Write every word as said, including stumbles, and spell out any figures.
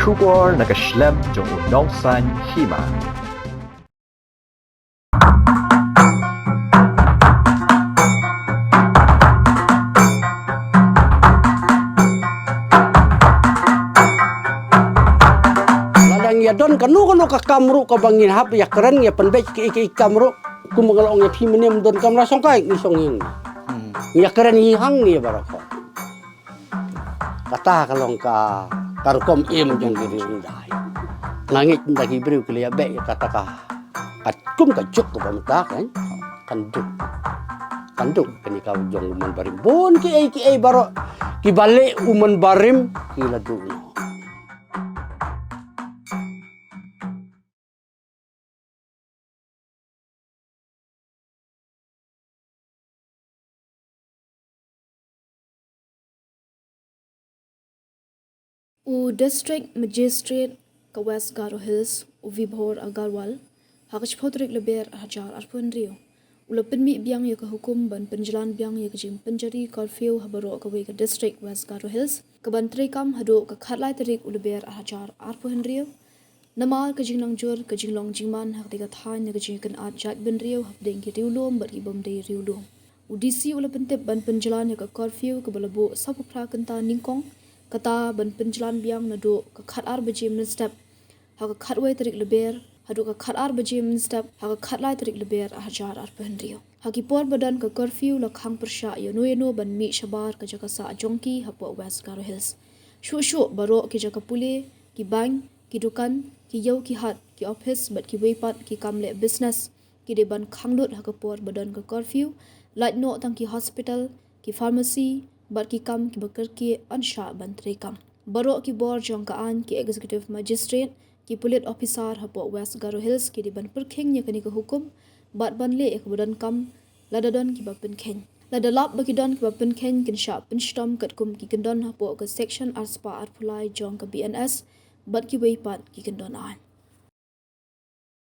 Khubor na ka shlem jong u nongsaiñ hima. Lada ngi ïa don kano kano ka kam ruh kaba ngin hap ïa kren ïa pynbeit ki, ki kam ruh, kumba nga la ong ïa phi mynne, ym don kamra shongkai ngi shong ïing. Hmm. Ngi ïa kren hi hangne baroh. Kata ka long ka, ka rukom im jong ki riewhyndai. Nga ngeit ynda ki briew ki la ïa beh ïa kata ka, ka kum ka juk kaba mynta kan, kan duk. Kan duk kane ka jong u Manbarim. Bun kiei kiei baroh kiba leh u Manbarim ki la duh noh. U District Magistrate ka West Garo Hills, u Vibhor Agarwal, ha ka shiphew tarik Lber ar hajar arphew hynriew, u la pynmih biang ïa ka hukum ban pynjlan biang ïa ka jingpynjari curfew ha baroh kawei ka district West Garo Hills, ka ban treikam haduh ka khatlai tarik u Lber ar hajar arphew hynriew. Namar ka jingnangjur ka jinglong jingman ha katei ka thaiñ na ka jingïakynad jaitbynriew hapdeng ki riewlum bad ki bym dei riewlum. U D C u la pyntip ban pynjlan ïa ka curfew kaba la buh sawphew phra kynta nyngkong, kata ban pynjlan biang naduh ka khatar baje mynstep ha ka khatwei tarik Lber, haduh ka khatar baje mynstep ha ka khatlai tarik Lber ar hajar arphew hynriew. Ha ki por ba don ka curfew la khang pyrshah ïano ïano ban mih shabar ka jaka sah jong ki hapoh West Garo Hills. Shuh shuh baroh ki jaka pule, ki bank, ki dukan, ki ïew ki hat, ki ophis bad kiwei pat ki kam leh business ki dei ban khang lut ha ka por ba don ka curfew, lait noh tang ki hospital, ki pharmacy bad ki kam kiba kyrkieh yn shah ban treikam. Baroh ki bor jong ka aiñ, ki executive magistrate, ki pulit officer hapoh West Garo Hills ki dei ban pyrkhing ïa kane ka hukum bad ban leh ïa kaba donkam lada don kiba pynkheiñ. Lada lap ba ki don kiba pynkheiñ kin shah pynshitom katkum ki kyndon hapoh ka section arspah arphew lai jong ka B N S bad kiwei pat ki kyndon aiñ.